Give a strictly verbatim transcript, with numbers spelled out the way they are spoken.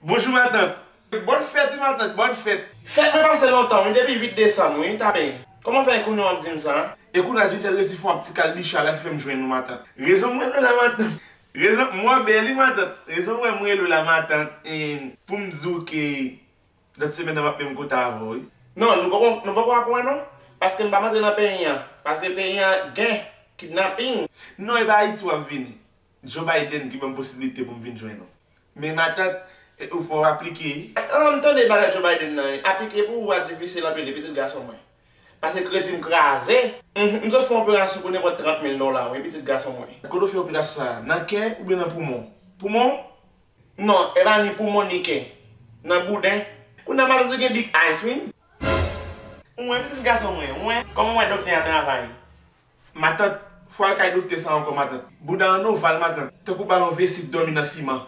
Bonjou matant. Bòn fèt wi matant, bòn fèt. Fèt mwen pase lontan wi, depi uit desanm wi, tape. Kòman fè kounye a w ap di m sa? E kounye a Dyesèl resi fè yon ti kalbicha la ki fè m jwenn ou matant. Rezon mwen la matant. Rezon mwen bèl wi matant. Rezon mwen mwen la matant. E pou m di w ke lòt semèn nan m ap menm kote avè w wi. Non, nou poko nou poko ap wè non. Paske m pa antre nan peyi an. Paske peyi an gen kidnaping. Non, e pa Ayiti w ap vini. Joe Biden ki ban m posiblite pou m vin jwenn ou. Men matant, ou fò aplike. An, m tande bagay Joe Biden nan, aplike pou ou a difisil anpil, pitit gason mwen. Paske kredi m kraze. M sot fè yon operasyon pou nenpòt trant mil dola, wi, pitit gason mwen. Kote w fè operasyon sa a? Nan kè oubyen nan poumon? Poumon? Non, e pa ni poumon ni kè. Nan bouden. Kounye a matant ou gen big eyes, wi. Mwen, pitit gason mwen, mwen, kòman w wè doktè a travay? Matant, fò al kay doktè sa ankò matant. Bouda an oval matant, tankou balon vesik dòmi nan siman.